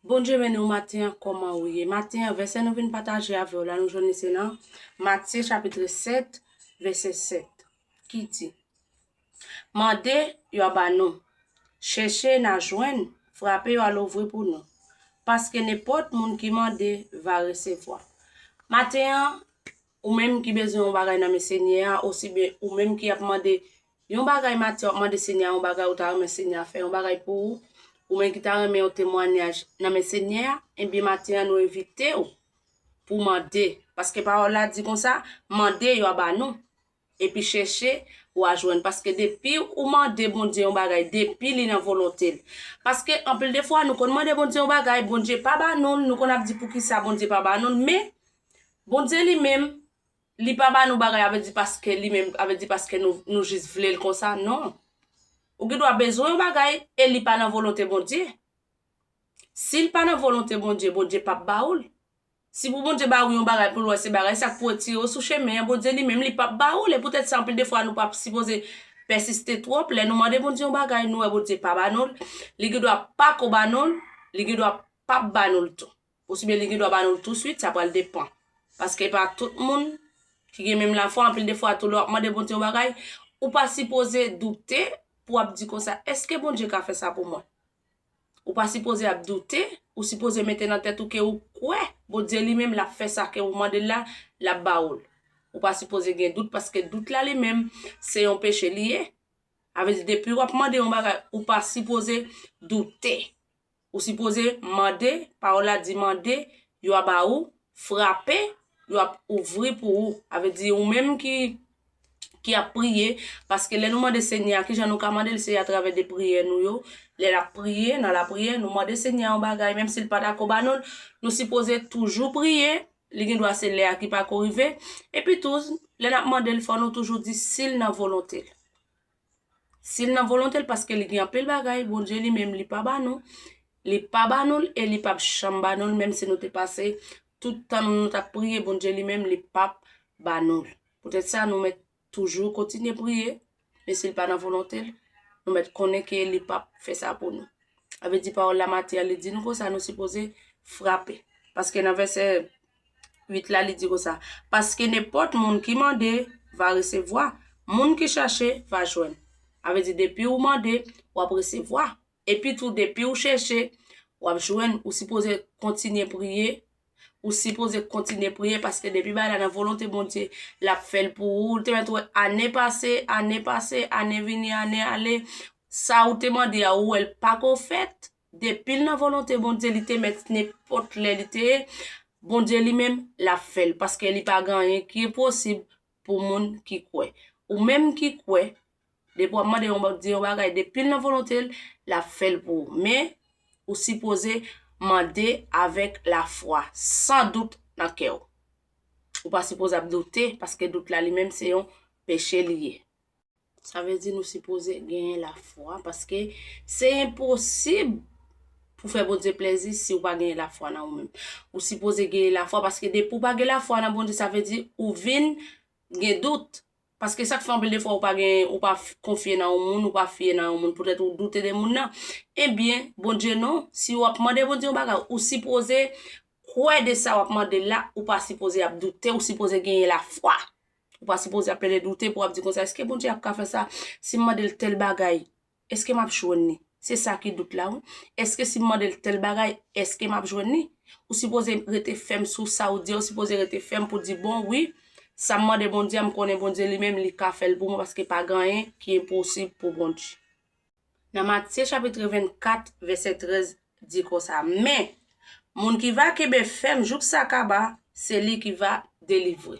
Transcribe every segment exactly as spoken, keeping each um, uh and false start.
Bondye beni w maten an, kòman ou ye? Maten an, vèsè nou vin pataje avè w la, nou jwenn li se nan Matye chapit sèt, vèsè sèt, ki di, mande, yo a ba nou. Chèche, n a jwenn. Frape, yo a louvri pou nou. Paske nenpòt moun ki mande, va resevwa. Maten an, ou menm ki bezwen yon bagay nan men Senyè a, osibyen ou menm ki ap mande yon bagay maten, w ap mande Senyè a yon bagay, ou ta renmen Senyè a fè yon bagay pou ou, ou menm ki ta renmen yon temwayaj nan men Senyè a, ebyen maten an nou envite w pou mande. Paske pawòl la di konsa, mande, yo a ba nou. Epi chèche, w a jwenn. Paske depi ou mande Bondye yon bagay, depi li nan volonte l. Paske anpil de fwa, nou konn mande Bondye yon bagay, Bondye pa ba nou l, nou konn ap di poukisa Bondye pa ba nou l, men Bondye li menm, li pa ba nou bagay, avè di paske li menm, avè di paske nou, nou jis vle l konsa, non. Ou gen dwa bezwen yon bagay e li pa nan volonte Bondye. Si l pa nan volonte Bondye, Bondye p ap ba ou l. Si pou Bondye ba ou yon bagay pou l wè se bagay sa k pou retire w sou chemen an, Bondye li menm li p ap ba ou l. E poutèt sa, anpil de fwa, nou p ap sipoze pèsiste twòp. Lè nou mande Bondye yon bagay, nou wè Bondye pa ba nou l, li gen dwa pa ko ba nou l, li gen dwa p ap ba nou l tou. Osibyen li gen dwa ba nou l touswit, sa pral depann. Paske pa tout moun ki gen menm lafwa, anpil de fwa tou lè w ap mande Bondye yon bagay, ou pa sipoze doute pou w ap di konsa, èske Bondye ka fè sa pou mwen? Ou pa sipoze ap doute, ou sipoze mete nan tèt ou ke ou kwè Bondye li menm l ap fè sa ke ou mande l la, l ap ba ou l. Ou pa sipoze gen dout, paske dout la li menm, se yon peche li ye. Sa vle di, depi w ap mande yon bagay, ou pa sipoze doute. Ou sipoze mande, pawòl la di mande, yo a ba ou, frape, yo ap ouvri pou ou. Sa vle di, ou menm ki, ki ap priye, paske lè nou mande Senyè a, kijan nou ka mande l, se atravè de priyè nou yo. Lè n ap priye, nan lapriyè, nou mande Senyè a yon bagay, menm si l pa ta ko ba nou l, nou sipoze toujou priye, li gen dwa se lè a ki pa ko rive. Epi tou, lè n ap mande l, fò nou toujou di si l nan volonte l. Si l nan volonte l, paske li gen anpil bagay, Bondye li menm li pa ba nou. Li pa ba nou l e li p ap janm ba nou l, menm si nou te pase tout tan nou, nou t ap priye, Bondye li menm li p ap ba nou l. Poutèt sa, nou mèt toujou kontinye priye, men si l pa nan volonte l, nou mèt konnen ke li p ap fè sa pou nou. Sa vle di pawòl la maten an, li di nou konsa, nou sipoze frape. Paske nan vèsè uit la, li di konsa, paske nenpòt moun ki mande, va resevwa, moun ki chache, va jwenn. Sa vle di, depi ou mande, w ap resevwa. Epi tou, depi ou chèche, w ap jwenn, ou sipoze kontinye priye, ou sipoze kontinye priye, paske depi bagay la nan volonte Bondye, l ap fè l pou ou. Ou te mèt wè ane pase, ane pase, ane vini, ane ale, sa ou te mande a, ou wè l pa ko fèt. Depi l nan volonte Bondye, li te mèt nenpòt lè li te ye, Bondye li menm, l ap fè l, paske li pa gen anyen ki enposib pou moun ki kwè. Ou menm ki kwè, depi w ap mande yon Bondye yon bagay, depi l nan volonte l, l ap fè l pou ou. Men, ou sipoze mande avèk lafwa, san dout nan kè w. Ou pa sipoze ap doute, paske dout la li menm se yon peche li ye. Sa vle di nou sipoze genyen lafwa, paske se enposib pou fè Bondye plezi si w pa genyen lafwa nan ou menm. Ou sipoze genyen lafwa, paske depi w pa gen lafwa nan Bondye, sa vle di ou vin gen dout. Paske sa k fè anpil de fwa ou pa gen, ou pa f-, konfye nan yon moun, ou pa fye nan yon moun, poutèt ou doute de moun nan. Ebyen, Bondye non, si w ap mande Bondye yon bagay, ou sipoze kwè de sa w ap mande l la, ou pa sipoze ap doute, ou sipoze genyen lafwa. Ou pa sipoze ap plede doute pou w ap di konsa, èske Bondye ap ka fè sa? Si m mande l tèl bagay, èske m ap jwenn li? Se sa ki dout la, wi. Èske si m mande l tèl bagay, èske m ap jwenn li? Ou sipoze rete fèm sou sa ou di a, ou sipoze rete fèm pou di, bon, wi, sa m mande Bondye a, m konnen Bondye li menm, li ka fè l pou mwen, paske pa gen anyen ki enposib pou Bondye. Nan Matye chapit vennkat, vèsè trèz, di konsa, men, moun ki va kenbe fèm jouk sa kaba, se li ki va delivre.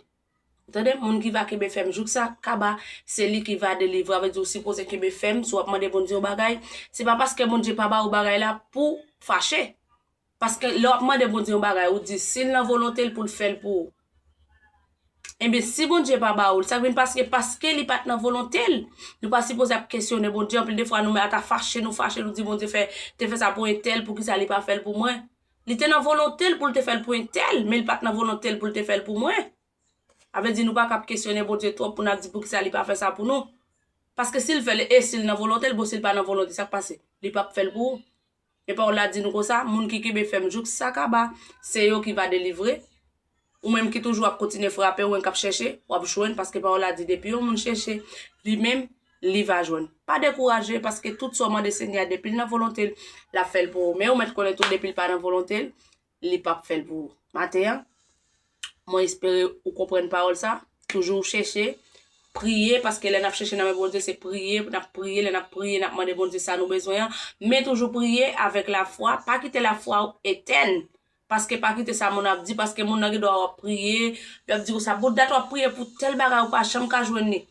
Ou tande? Moun ki va kenbe fèm jouk sa kaba, se li ki va delivre. Sa vle di ou sipoze kenbe fèm, si w ap mande Bondye yon bagay, se pa paske Bondye pa ba ou bagay la pou fache. Paske lè w ap mande Bondye yon bagay, ou di, si l nan volonte l pou l fè l pou ou. Ebyen, si Bondye pa ba ou l, sa vin paske, paske li pa t nan volonte l. Nou pa sipoze ap kesyone Bondye. Anpil de fwa, nou mèt ata fache, nou fache, nou di, Bondye fè, te fè sa pou entèl, poukisa li pa fè l pou mwen? Li te nan volonte l pou l te fè l pou entèl, men li pa t nan volonte l pou l te fè l pou mwen. Sa vle di nou pa ka ap kesyone Bondye twòp pou n ap di poukisa li pa fè sa pou nou. Paske si l fè l, e si l nan volonte l, bon, si l pa nan volonte, sa k pase? Li p ap fè l pou ou. E pawòl la di nou konsa, moun ki kenbe fèm jouk sa kaba, se yo ki va delivre. Ou menm ki toujou ap kontinye frape, ou menm k ap chèche, w ap jwenn, paske pawòl la di depi yon moun chèche, li menm, li va jwenn. Pa dekouraje, paske tout sa w mande Senyè a, depi l nan volonte l, l ap fè l pou ou. Men ou mèt konnen tou, depi l pa nan volonte l, li p ap fè l pou ou. Maten an, mwen espere ou konprann pawòl sa. Toujou chèche, priye, paske lè n ap chèche nan men Bondye, se priye, n ap priye, lè n ap priye, n ap mande Bondye sa nou bezwen an. Men toujou priye avèk lafwa, pa kite lafwa w etèn. Paske pa kite sa moun ap di, paske moun nan gen dwa w ap priye, y ap di w sa, bout dat w ap priye pou tèl bagay, ou pa janm ka jwenn li.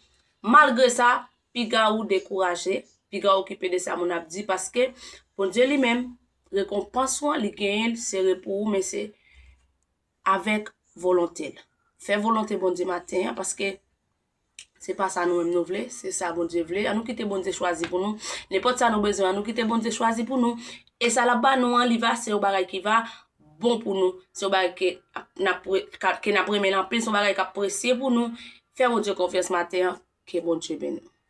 Malgre sa, piga ou dekouraje, piga ou okipe de sa moun ap di, paske Bondye li menm, rekonpans ou an, li genyen l, sere pou ou, men se avèk volonte l. Fè volonte Bondye maten an, paske se pa sa nou menm nou vle, se sa Bondye vle. An nou kite Bondye chwazi pou nou. Nenpòt sa nou bezwen, an nou kite Bondye chwazi pou nou. E sa l ap ba nou an, li va, se yon bagay ki va bon pou nou. Se yon bagay ke n ap, ke n ap renmen l anpil, se yon bagay k ap presye pou nou. Fè Bondye konfyans maten an, ke Bondye beni w.